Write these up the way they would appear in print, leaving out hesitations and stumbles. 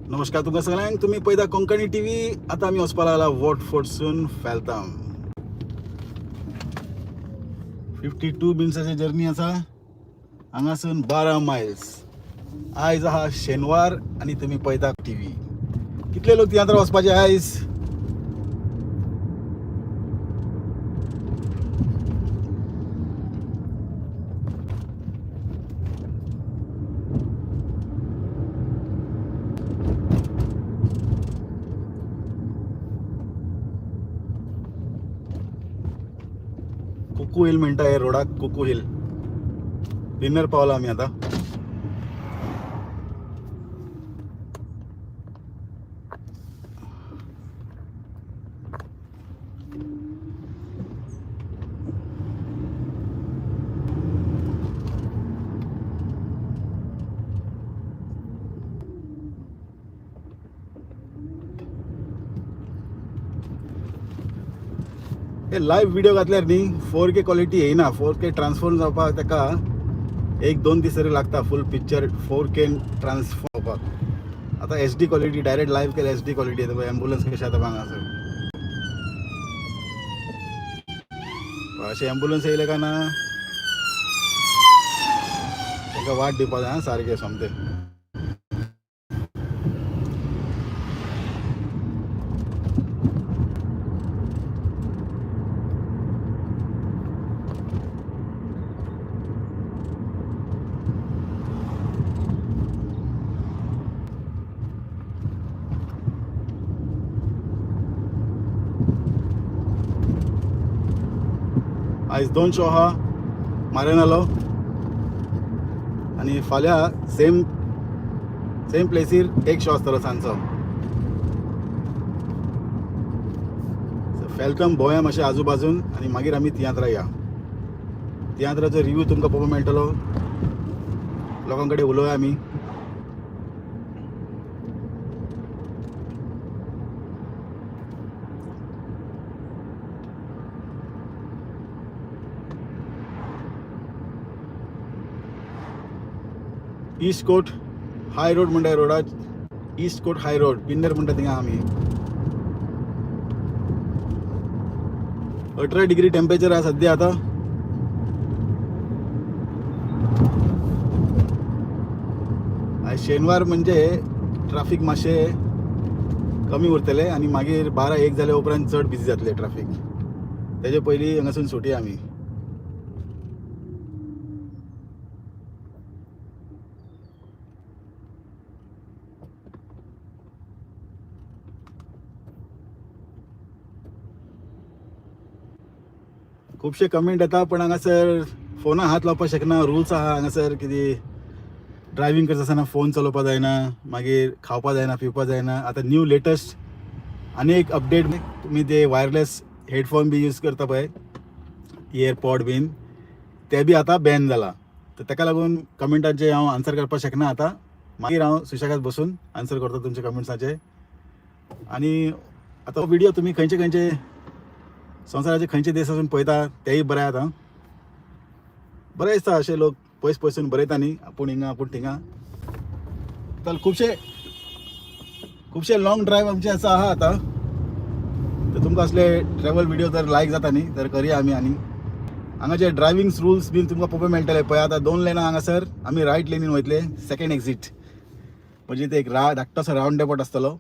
नमस्कार तुमकां सगळ्यांक. तुमी पळयता कोंकणी टीव्ही. आतां आमी वचपा लागला वॉटफोर्डसून फेलताम. 52 मिनट्साची जर्नी आसा. हांगासून 12 मायल्स. आयज आहा शेनवार आनी तुमी पळयता टीव्ही. कितले लोक तियात्राक वचपाचे आयज? कुकू हिल म्हणटा हे रोडाक, कुकू हिल. डिनर पावला आमी आतां. हे लायव्ह व्हिडिओ घातल्यार न्ही 4K quality येयना. 4K transform जावपाक ताका 1-2 दीस तरी लागता, फूल पिक्चर 4K ट्रान्सफॉर्म जावपाक. आतां एचडी क्वॉलिटी डायरेक्ट लायव्ह केल्यार एचडी क्वॉलिटी येता. पळय एम्बुलन्स कशें आतां हांगासर. अशें एम्बुलन्स येयले काय ना ताका वाट दिवपाक जाय सारकें सोमतें. आयज 2 शो आहा मारेनालो आनी फाल्यां सेम सेम प्लेसीर एक शो आसतलो सांजचो. फेलकम भोंवया मातशें आजूबाजून आनी मागीर आमी तियात्राक या. तियात्राचो रिव्यू तुमकां पळोवपाक मेळटलो. लोकां कडेन उलोवया आमी. ईस्ट कोट हाय रोड म्हणटा रोडाक, ईस्ट कोट हाय रोड पिन्नर म्हणटा थिंगा आमी. 18 डिग्री टेम्परेचर आहा सद्या आतां. आयज शेनवार म्हणजे ट्राफीक मातशें कमी उरतलें आनी मागीर 12-1 जाल्या उपरांत चड बिजी जातलें ट्राफीक. तेजे पयलीं हांगासून सुटया आमी. खुबशे कमेंट येता पण हांगासर फोना हात लावपाक शकना. रुल्स आहा हांगासर कितें ड्रायव्हींग करता आसतना फोन चलोवपाक जायना, मागीर खावपाक जायना, पिवपाक जायना. आतां न्यू लेटस्ट आनी एक अपडेट, तुमी ते वायरलेस हेडफोन बी यूज करता पळय, इयरपॉड बीन, ते बी आतां बॅन जाला. तर ताका लागून कमेंटांचे हांव आन्सर करपाक शकना आतां. मागीर हांव सुशेगाद बसून आन्सर करता तुमच्या कमेंट्साचे. आनी आतां हो व्हिडिओ तुमी खंयचे खंयचे संवसाराचे खंयचे देश आसून पळयता तेय बरयात. आं, बरें दिसता अशे लोक पयस पयसून बरयता न्ही, आपूण हिंगा आपूण थिंगा. तर खुबशे खुबशे लॉंग ड्रायव्ह आमचे आसा आहा आतां. तर तुमकां असले ट्रॅवल व्हिडिओ जर लायक जाता न्ही तर करया आमी. आनी हांगाचे ड्रायव्हींग रुल्स बीन तुमकां पळोवपाक मेळटले. पळय आतां 2 लेनां हांगासर, आमी रायट लेनीन वयतले, सेकंड एक्झीट. म्हणजे ते एक धाकटोसो रावंड एबाउट आसतलो,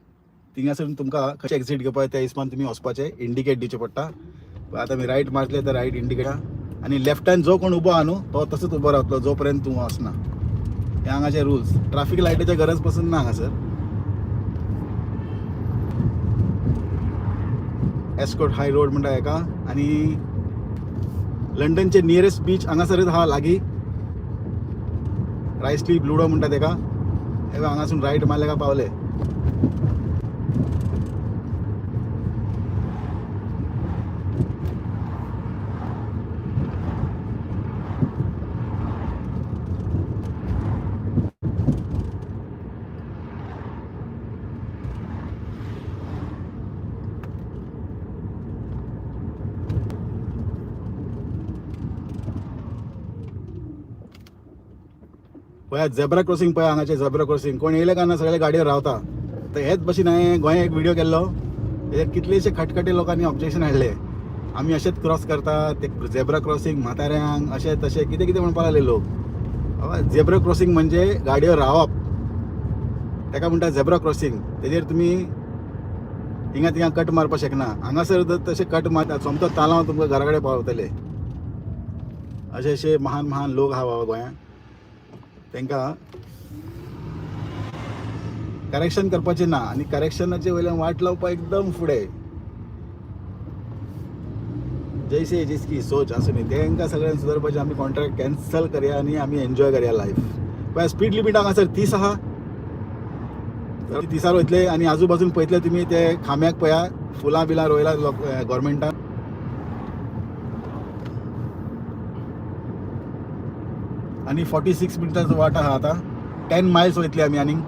थिंगासून तुमकां खंयचे एक्झीट घेवपाक त्या हिसपान तुमी वचपाचें, इंडिकेट दिवचें पडटा. पळय आतां आमी रायट मारतले तर रायट इंडिकेट, आनी लेफ्टान जो कोण उबो आहा न्हू तो तसोच उबो रावतलो जो पर्यंत तूं वचना. हे हांगाचे रुल्स. ट्राफीक लायटीचे गरज पसून ना हांगासर. एस्कोट हाय रोड म्हणटा हेका. आनी लंडनचे नियरेस्ट बीच हांगासरच आहा लागीं, रायसली ब्लुडो म्हणटा तेका. हे हांगासून रायट मारले काय पावले. पळया झेब्रा क्रॉसिंग, पळया हांगाचे झेब्रा क्रॉसिंग. कोण येयले काय ना सगळे गाडयेर रावता. आतां हेच भशेन हांवें गोंया एक व्हिडियो केल्लो, तेजेर कितलेशे खटखटे लोकांनी ऑब्जेक्शन हाडले. आमी अशेंच क्रॉस करता ते झेब्रा क्रॉसिंग म्हाताऱ्यांक अशें तशें कितें कितें म्हणपाक लागले लोक. झेब्रा क्रॉसिंग म्हणजे गाडयो रावप, ताका म्हणटा झेब्रा क्रॉसिंग. तेजेर तुमी हिंगा थिंगा कट मारपाक शकना. हांगासर जर तशें कट मारता सोमतो तालांव तुमकां घरा कडेन पावतले. अशे अशे महान महान लोक आहा बाबा गोंयांत, तांकां करेक्शन करपाचें ना आनी करेक्शनाचे वयल्यान वाट लावपाक एकदम फुडें. जैसे जिसकी सोच आसूं न्ही, तांकां सगळ्यांक सुदारपाचें. आमी कॉन्ट्रॅक्ट कॅन्सल करया आनी आमी एन्जॉय करया लायफ. पळय स्पीड लिमीट हांगासर 30 आहा, 30 वयतले आनी आजूबाजून पळयतले तुमी ते खांब्याक पळया फुलां बिलां रोयला लोक गोवोरमेंटान. आनी 46 मिनटांचो वाट आहा आतां, 10 मायल्स वयतले आमी आनीक.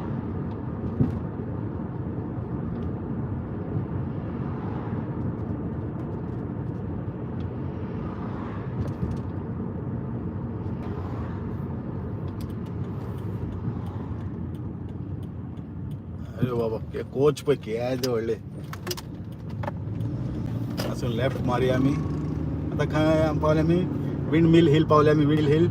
अरे बाबा कोच पळय केदे व्हडले. आसून लेफ्ट मारया आमी. आतां खंय पावले आमी? विंड मिल हिल पावले आमी, विंड हिल.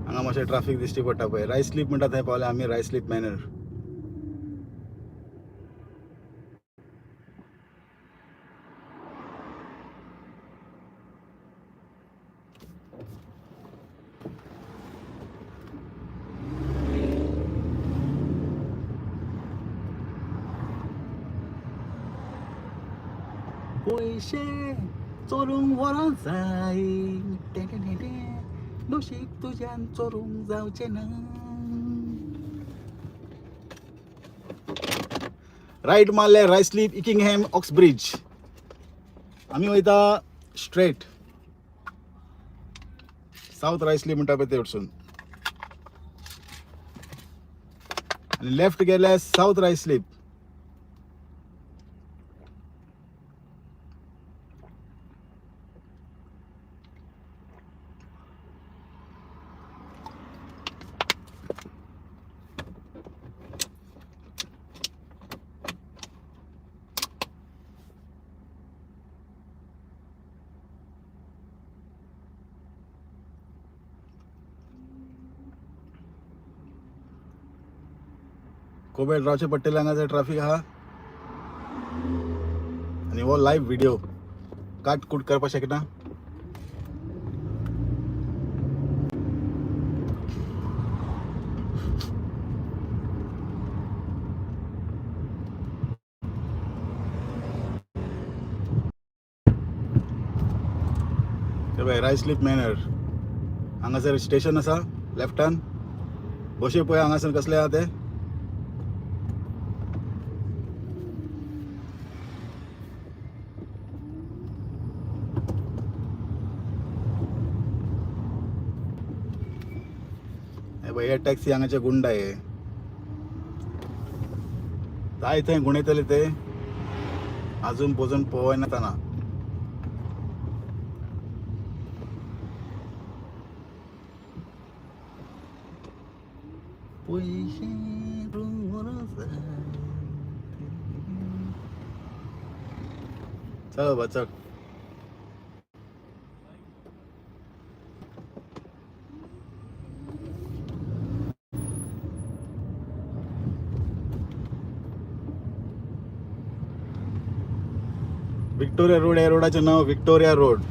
हांगा मातशें ट्राफीक दिश्टी पडटा पळय. रायस्लीप म्हणटा थंय पावले आमी, रायस्लीप मॅनर. पयशे चोरूंक व्हरोंक जाय, टें टें टें टें, नशीब तुज्यान चोरूंक जावचें ना. रायट मारले रायस्लीप इकिंगहॅम ऑक्सब्रिज. आमी वयता स्ट्रेट सावथ रायस्लीप म्हणटा पळय ते वटसून, आनी लेफ्ट गेल्यार सावथ रायस्लीप. खूब वेळ रावचें पडटलें हांगासर ट्राफीक आहा. आनी हो लायव्ह व्हिडिओ काट कूट करपाक शकना. ते पळय रायस्लीप मॅनर हांगासर स्टेशन आसा लेफ्टान. बशी पळय हांगासर कसले आहा ते. हे पळय हे टॅक्सी हांगाचे गुंडा हे जाय थंय गुणयतले ते, अजून पोजून पळयना. पयशे चल बाबा चल. विक्टोरिया रोड, ह्या रोडाचें नांव विक्टोरिया रोड.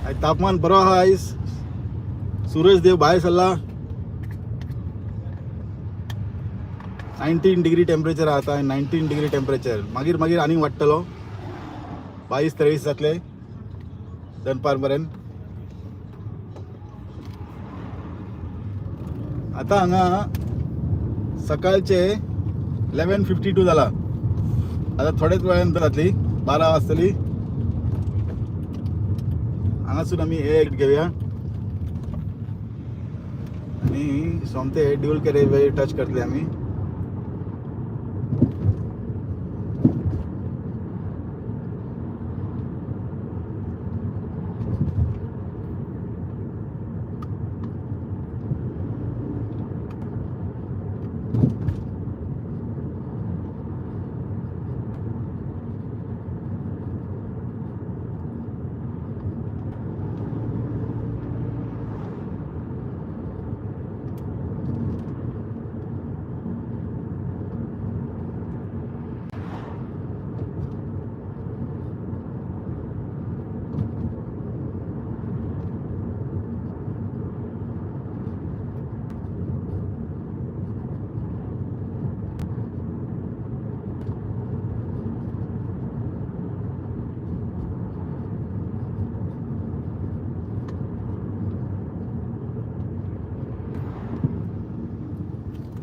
आयज तापमान बरो आहा आयज, सूरज देव भायर सरला. 19 डिग्री टेम्परेचर आहा आतां, 19 डिग्री टेम्परेचर. मागीर मागीर आनीक वाडटलो, 22-23 जातले दनपार मेरेन. आता हांगा सकाळचे 11:52 जाला. आता थोडेच वेळान जातली, 12 वाजतली. हांगासून आमी हे एक्ट घेवया आनी सोमते ड्यूल कॅरेज टच करतले आमी.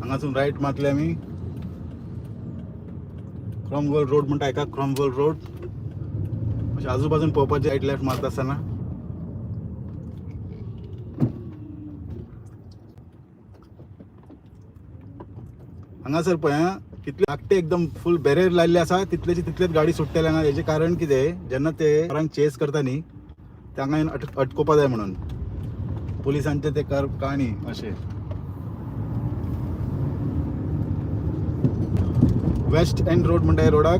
हांगासून रायट मारतले आमी. क्रॉमवेल रोड म्हणटा एका, क्रॉमवेल रोड. अशें आजूबाजून पळोवपाचें रायट लेफ्ट मारता आसतना. हांगासर पळय आं, कितले धाकटे एकदम फूल बॅरियर लायल्ले आसा, तितल्याचे तितलेच गाडी सुट्टले हांगा. हेजें कारण कितें, जेन्ना ते कारांक चेस करता न्ही, ते हांगा येवन अटकोवपा जाय म्हणून पुलिसांचे ते कर काणी अशें. वेस्ट एंड रोड म्हणटा ह्या रोडाक.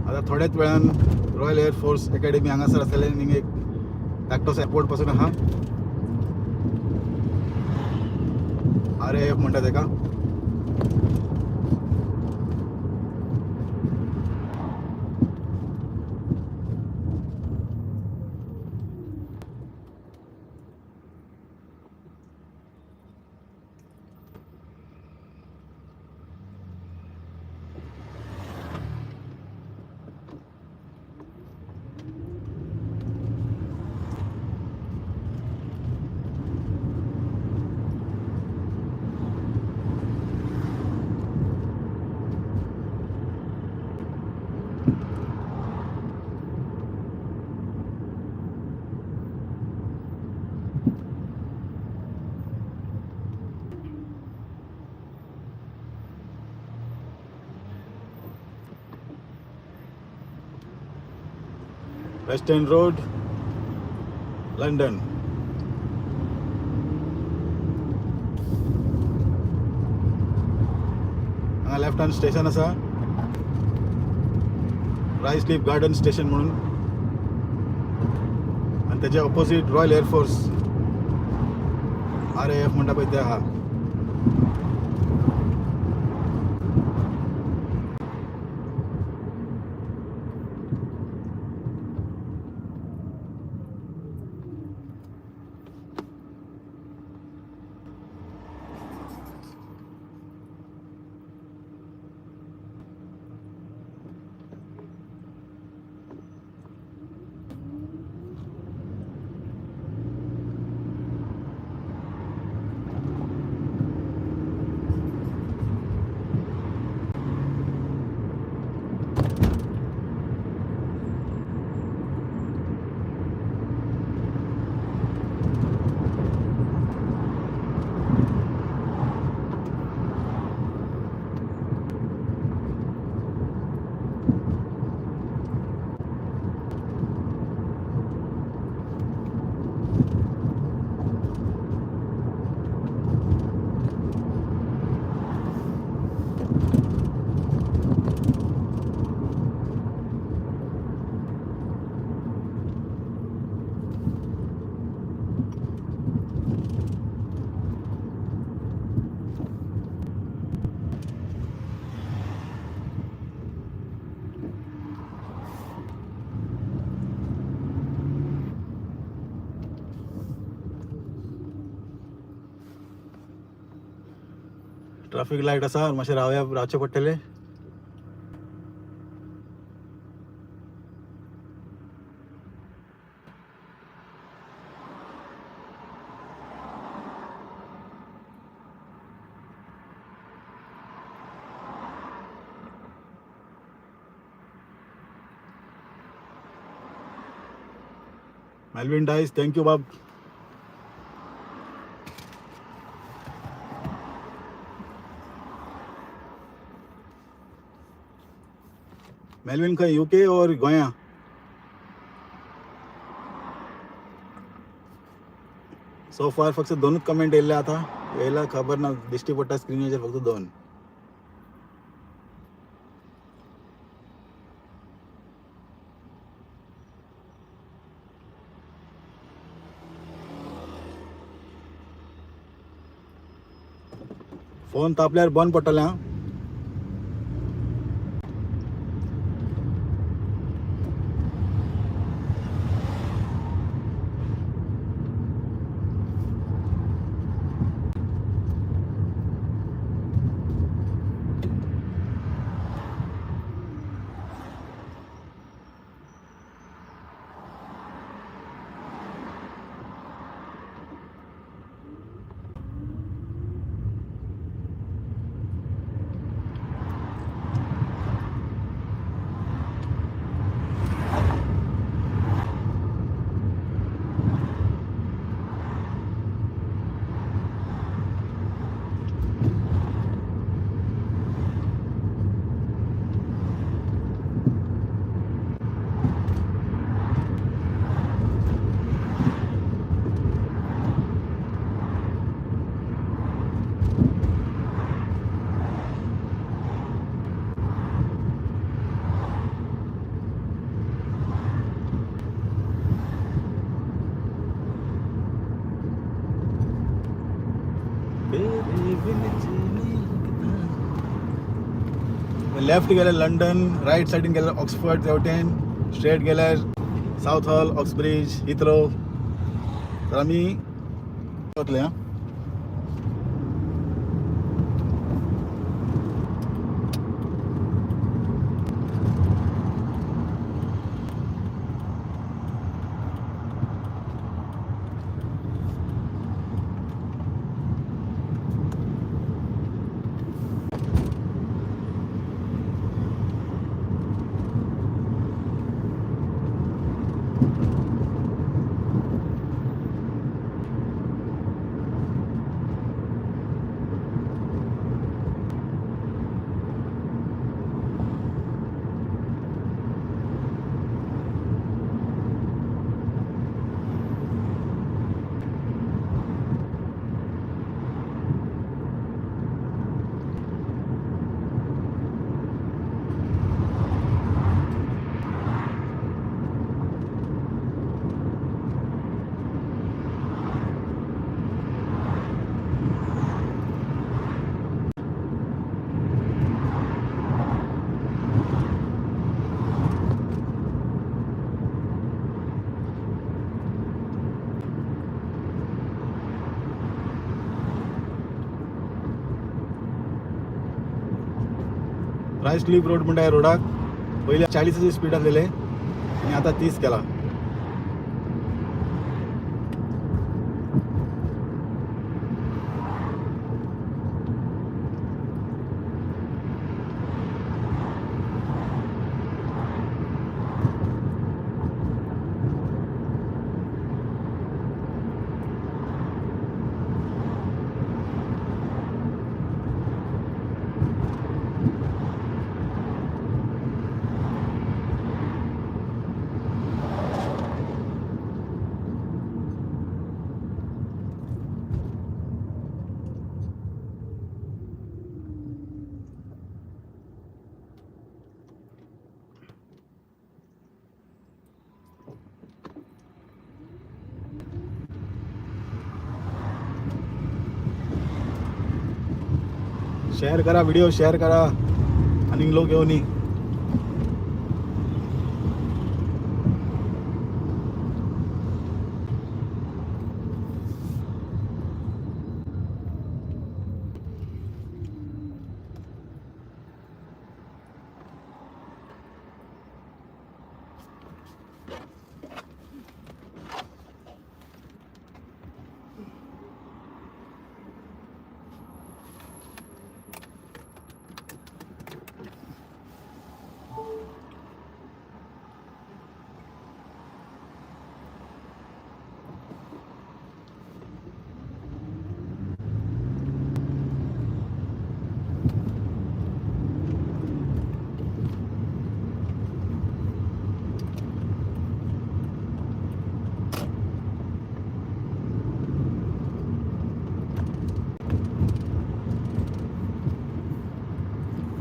आतां थोड्याच वेळान रॉयल एअर फोर्स एकेडमी हांगासर आसतलें आनी एक धाकटोसो एअरपोर्ट पासून आहा, RAF म्हणटा तेका. West End Road, London. हांगा लेफ्टान स्टेशन आसा, रायस्लीप गार्डन स्टेशन म्हणून, आनी तेच्या opposite royal air force RAF म्हणटा पळय ते आहा. ट्राफीक लायट आसा, मातशें रावया, रावचें पडटलें. मेल्विन डायस, thank you बाब. मेल्विन खंय, यूके और गोंया? सो फार फक्त दोनूच कमेंट येयल्ले. आतां येयला खबर ना, दिश्टी पडटा स्क्रिनीचेर फक्त दोन. फोन तापल्यार बंद पडटलें आं. लेफ्ट गेल्यार लंडन, रायट सायडीन गेल्यार ऑक्सफर्ड तेवटेन, स्ट्रेट गेल्यार सावथ हॉल, ऑक्सब्रिज, हिथ्रो. तर आमी वतले आं. रायस्लीप रोड म्हणटा ह्या रोडाक. पयलीं 40ची स्पीड आसलेले आनी आतां 30 केला. शेअर करा व्हिडिओ, शेअर करा आणि लोक येऊनी.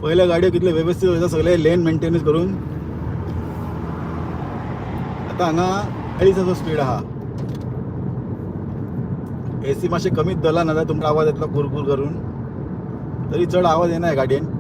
पयल्या गाडयो कितले वेवस्थीत वयता, सगळे लेन मेंटेनन्स करून. आतां हांगा 40आचो स्पीड आहा. एसी मातशें कमीच धरला, ना जाल्यार तुमकां आवाज येतलो कुरकुर करून. तरी चड आवाज येना ह्या गाडयेन.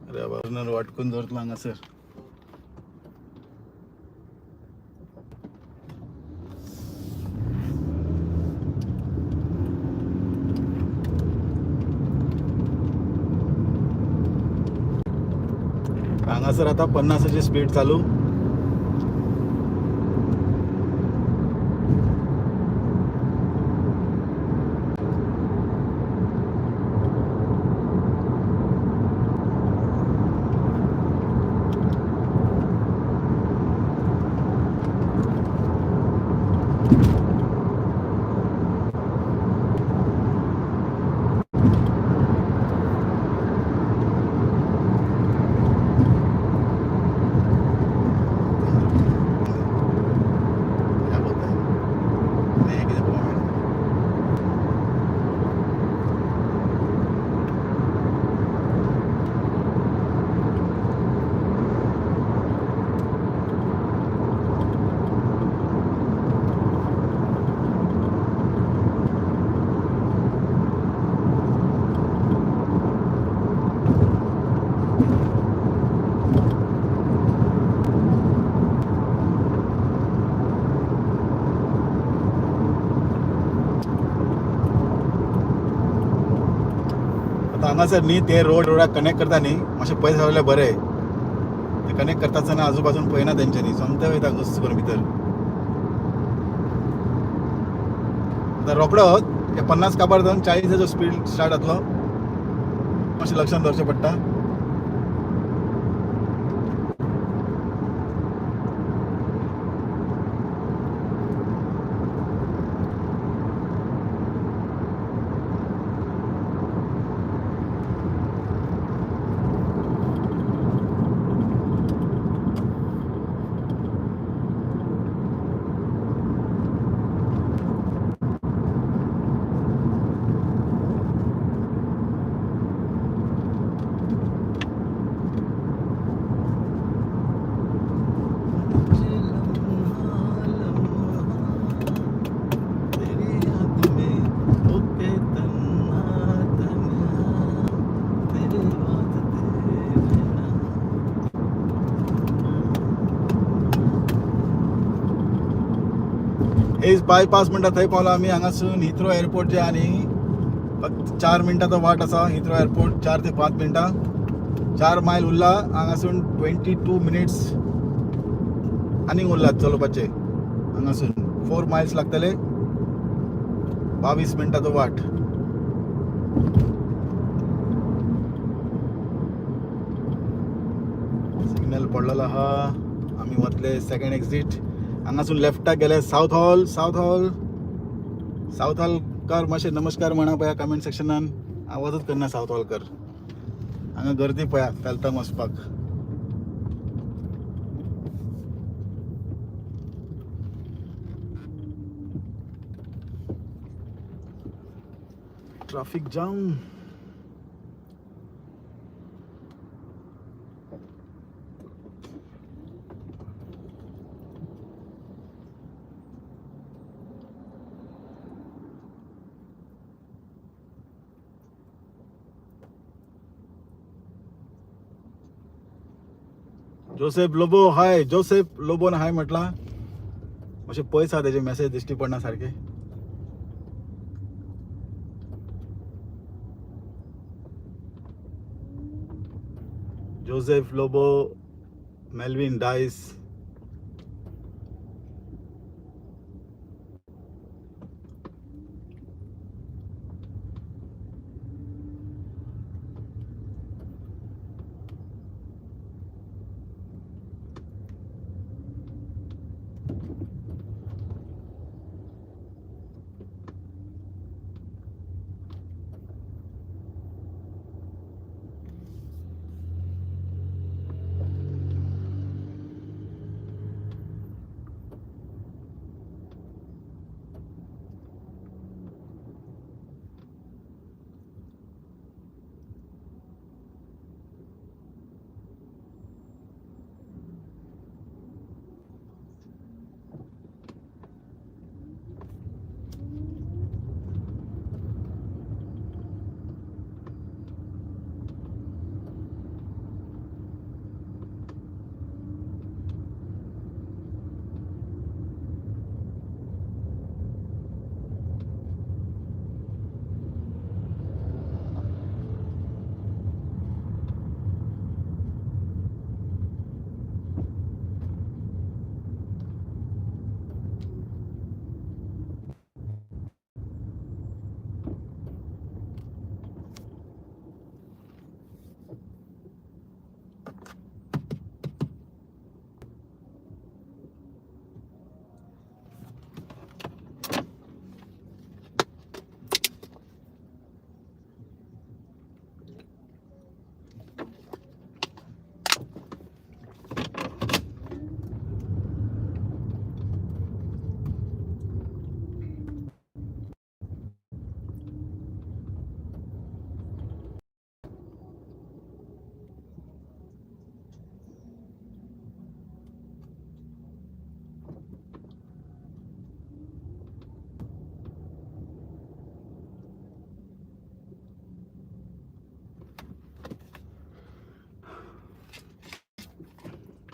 अरे बाबा, वाटकून दवरतलो हांगासर. हांगासर आतां 50आची स्पीड चालू. क्या बोलता है? नाही, कितें पळोवंक मेळना. आतां हांगासर न्ही ते रोड रोडाक कनेक्ट करता न्ही, मातशें पयस रावल्यार बरें. ते कनेक्ट करता आसतना आजूबाजून पळयना तेंच्यांनी, सोमते वयता घुस करून भितर. आतां रोकडो हे 50 काबार जावन 40आचो स्पीड स्टार्ट जातलो. मातशें लक्षान दवरचें पडटा. हेज बायपास म्हणटा थंय पावला आमी. हांगासून हिथ्रो एअरपोर्ट जे आनी फक्त 4 मिनटांचो वाट आसा. हिथ्रो एअरपोर्ट 4 ते 5 मिनटां, 4 मायल उरला हांगासून. 22 मिनिट्स आनीक उरला चलोवपाचे. हांगासून 4 मायल्स लागतले, 22 मिनटांचो वाट. सिग्नल पडलेलो आहा. आमी वतले सेकंड एक्झिट. हांगासून लेफ्टाक गेले south hall. South hall, south हॉलकार मातशें नमस्कार म्हणा पळया कमेंट सेक्शनान. आवाजच करना सावथ हॉलकर. हांगा गर्दी पळया फेलताम वचपाक. Traffic jam. Joseph Lobo hi. Joseph लोबोन हाय म्हटला. मातशें पयस आहा, तेजे मेसेज दिश्टी पडना सारके. जोसेफ लोबो, मेल्विन डायस,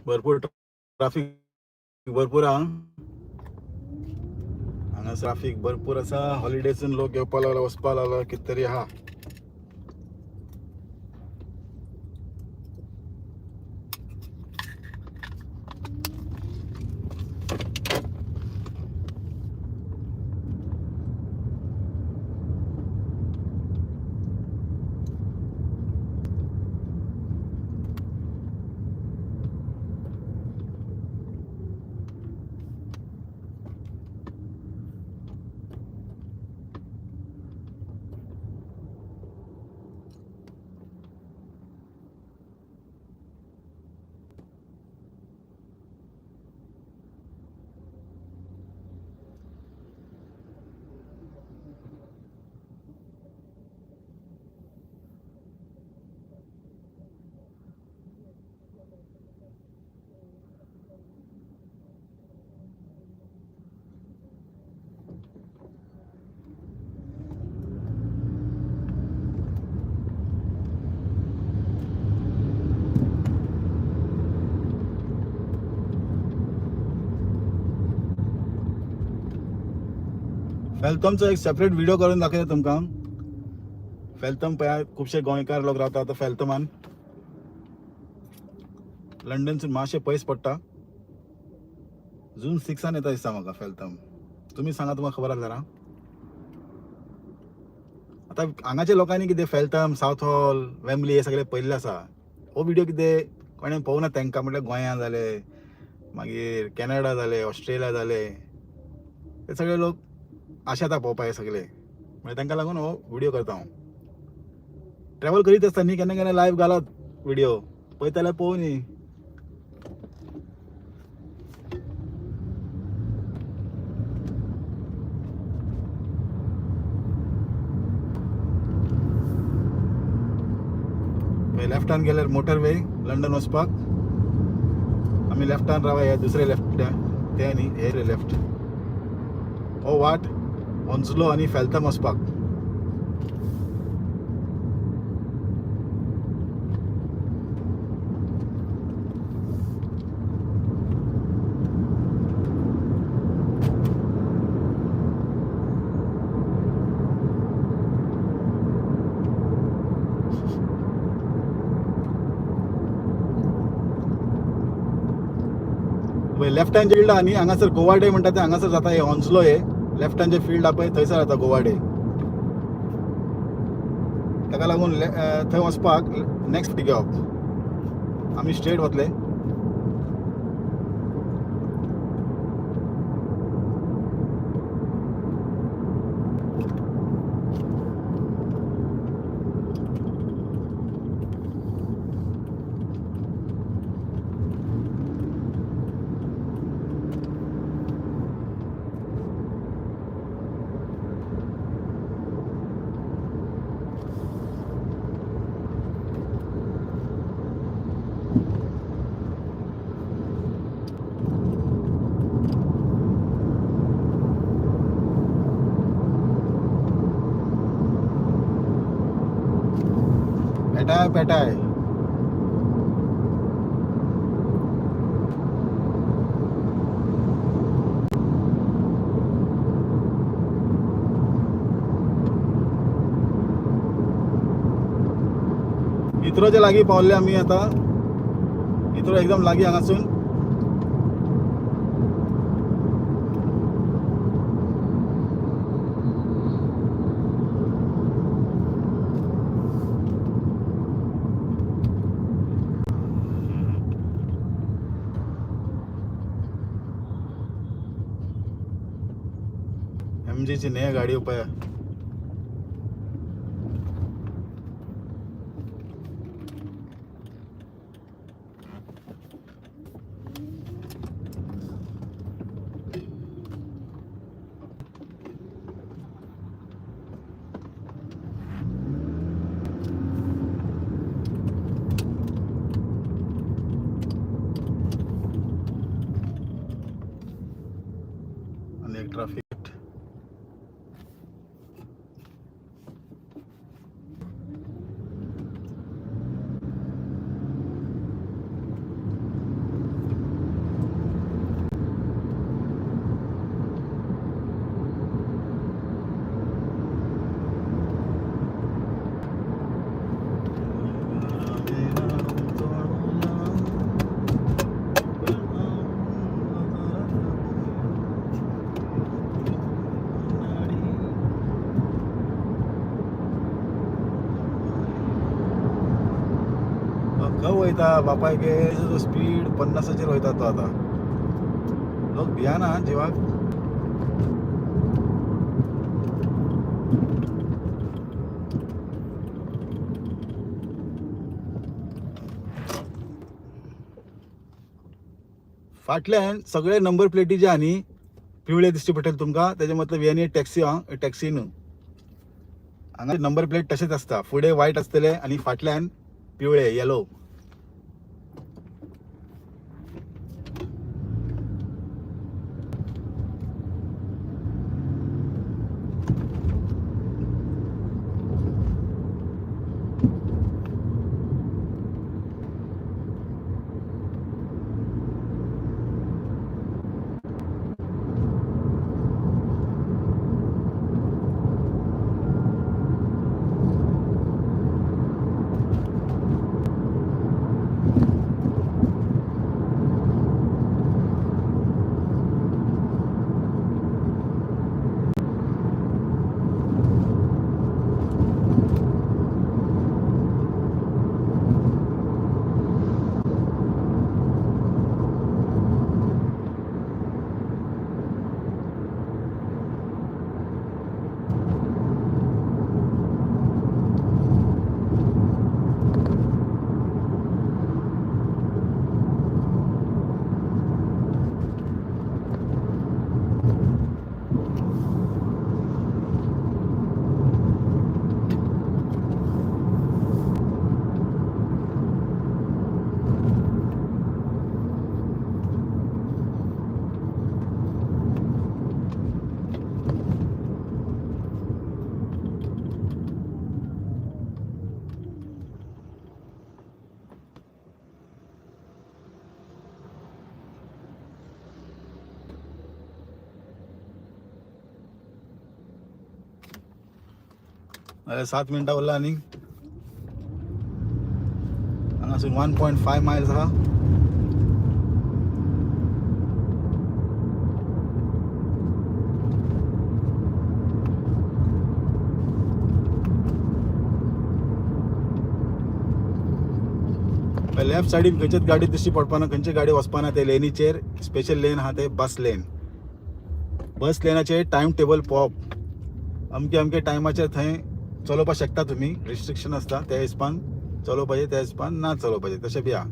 भरपूर ट्राफीक भरपूर आहा हांगा. ट्राफीक भरपूर आसा. हॉलिडेजून लोक येवपा लागला, वचपा लागला, कितें तरी आहा. फेल्थमचो एक सेपरेट व्हिडिओ करून दाखयता तुमकां. फेल्थम पळय, खुबशे गोंयकार लोक रावता आतां फेल्थमान. लंडनसून मातशें पयस पडटा. जून 6 येता दिसता म्हाका फेल्थम. तुमी सांगा, तुमकां खबर आसल्यार. आतां हांगाच्या लोकांनी कितें फेल्थम, सावथ हॉल, वेम्बली हे सगळे पळयल्ले आसा. हो व्हिडिओ कितें कोणें पळोवना तांकां. म्हटल्यार गोंया जाले, मागीर कॅनडा जाले, ऑस्ट्रेलिया जाले, ते सगळे लोक आशेता पळोवपाक हे सगळे. म्हणजे तांकां लागून हो व्हिडिओ करता हांव. ट्रॅवल करीत आसता न्ही, केन्ना केन्ना लायव्ह घालात व्हिडिओ, पळयता जाल्यार पळोवं न्ही. लेफ्टान गेल्यार मोटर वे लंडन वचपाक. आमी लेफ्टान रावा, हे दुसरे लेफ्ट ते न्ही, हे लेफ्ट हो वाट ओन्सलो आनी फेलतम वचपाक. पळय लेफ्टान जे फिल्ड आहा न्ही, हांगासर गोवा डे म्हणटा ते हांगासर जाता. हे ऑन्सलो हे लेफ्टान जे फिल्ड आहा पळय थंयसर जाता गोवा डे. ताका लागून थंय वचपाक नेक्स्ट घेवप, आमी स्ट्रेट वतले. पेटाय पेटाय. हिथ्रोच्या लागीं पावले आमी आतां. हिथ्रो एकदम लागीं हांगासून. एमजीची न्ही गाडी पळय. आनी एक ट्राफीक. खंय वयता बापाय गे? स्पीड 50चेर वयता तो. आतां लोक भियाना जिवाक. फाटल्यान सगळे नंबर प्लेटी जे आहा न्ही पिवळे दिश्टी पडटले तुमकां. तेजे मतलब हे न्ही टॅक्सी आहा, टॅक्सी न्हू. हांगा नंबर प्लेट तशेंच आसता, फुडें वायट आसतले आनी फाटल्यान पिवळे, येलो. नाल्यार 7 मिनटां उरला आनी हांगासून 1.5 मायल्स आहा. लेफ्ट सायडीन खंयचीच गाडी दिश्टी पडपाना, खंयची गाडी वचपाना. ते लेनीचेर स्पेशल लेन आहा, ते बस लेन. बस लेनाचेर टायम टेबल पळोवप, अमके अमके टायमाचेर थंय चलोवपाक शकता तुमी. रिस्ट्रिक्शन आसता, त्या हिसपान चलोवपाचें, त्या हिसपान ना चलोवपाचें, तशें बी आहा.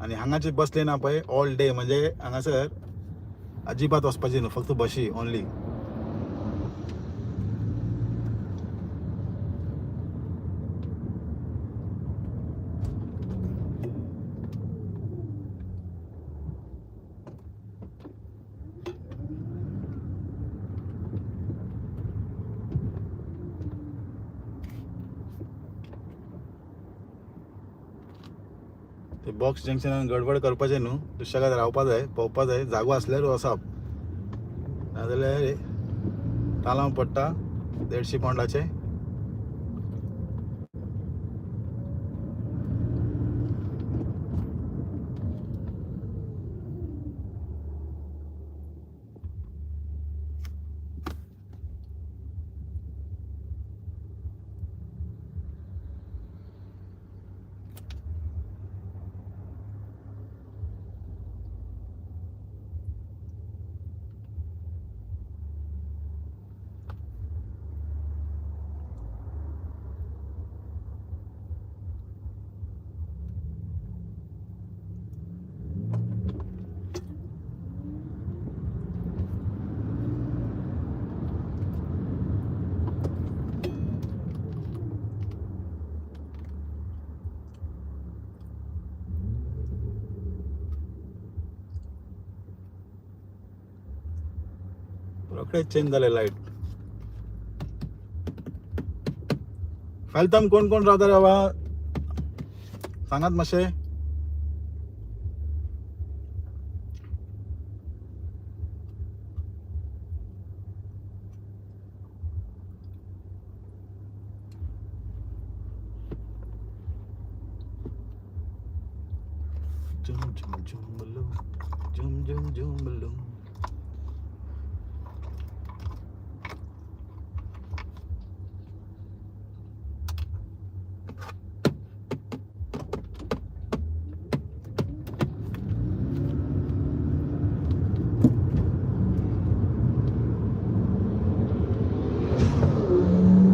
आनी हांगाची बस लेन आहा पळय, ऑल डे, म्हणजे हांगासर अजिबात वचपाची न्हू, फक्त बशी ओनली. ते बॉक्स जंक्शनान गडबड करपाचें न्हू, दुसऱ्या रावपा जाय, पळोवपा जाय, जागो आसल्यार वचप, नाजाल्यार तालांव पडटा 150 पावंडाचे. रोखडेच चेंज जाले लायट. फेलथम कोण कोण रावता रे बाबा, सांगात मातशें. झुम झुम झुमलो, झुम झुम झुमलो.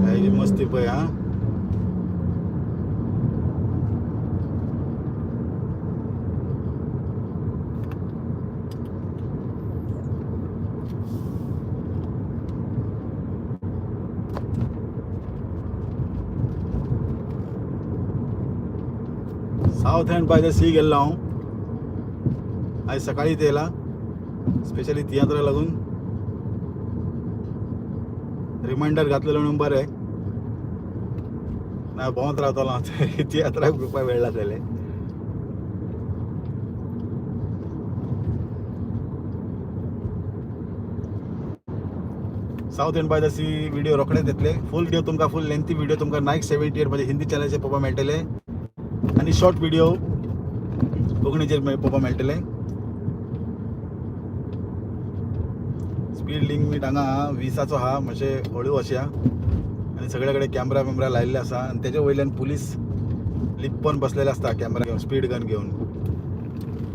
काय मस्ती पळय हा. South and by the C गेल्लो हांव आयज सकाळी येयला, स्पेशली तियात्रा लागून. रिमायंडर घातलेलो म्हणून बरें ना, भोंवत रावतलो हांव, तियात्राक ग्रुपाक वेळ जातले. South and by the C video रोखडेच येतले. फूल व्हिडिओ तुमकां, फूल लेंथी व्हिडिओ तुमकां नायक 78 म्हणजे हिंदी चॅनलाचेर पळोवपाक मेळटले आनी शॉर्ट व्हिडिओ कोंकणीचेर पळोवपाक मेळटले. स्पीड लिमीट हांगा 20चो आहा, मातशें हळू अशें आहा. आनी सगळे कडेन कॅमरा बिमरा लायिल्ले आसा आनी तेजे वयल्यान पुलीस लिप्पन बसलेले आसता कॅमरा घेवन, स्पीड गन घेवन.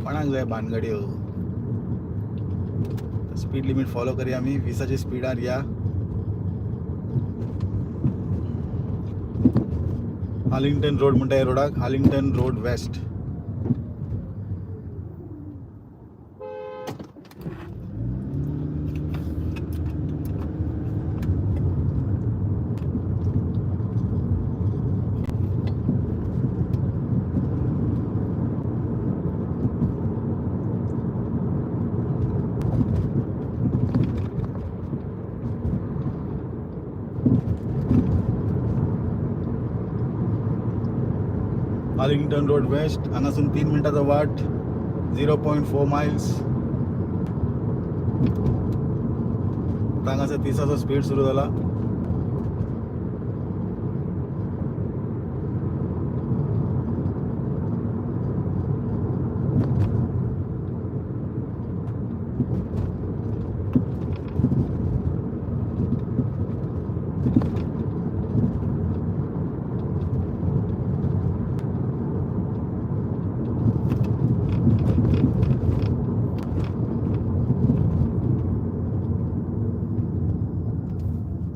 कोणाक जाय भानगड्यो? स्पीड लिमीट फॉलो करया आमी, 20च्या स्पिडार या. हार्लिंग्टन रोड म्हणटा ह्या रोडाक, Harlington road waste. Harlington road waste, हांगासून 3 मिनटाचो वाट, 0.4 मायल्स. हांगासर 30चो स्पीड सुरू जाला.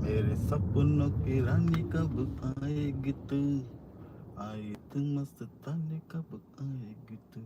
मेरे सपनों की रानी कब आएगी तू, आई तू मस्तानी कब आएगी तू.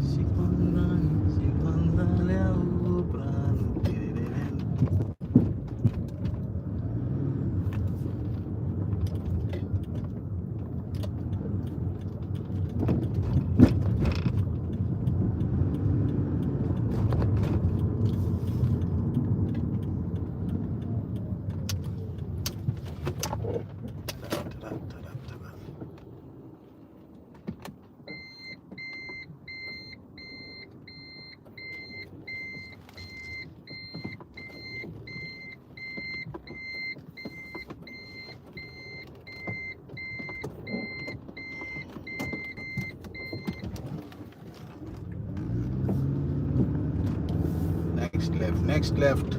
शिकवण शिकवण झाल्या उपरांत. Next left, next left.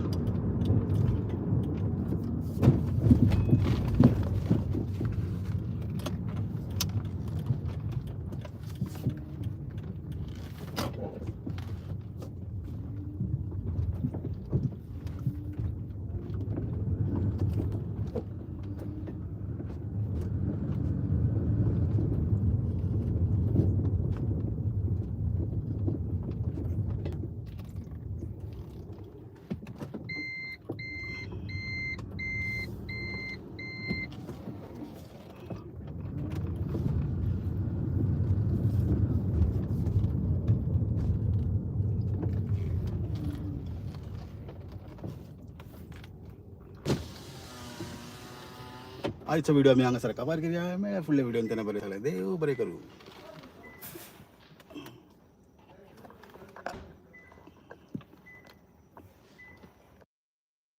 आयचो व्हिडिओ आमी हांगासर काबार करूया. मेळ्या फुडल्या व्हिडियोन. तेन्ना बरें जालें. देव बरें करूं.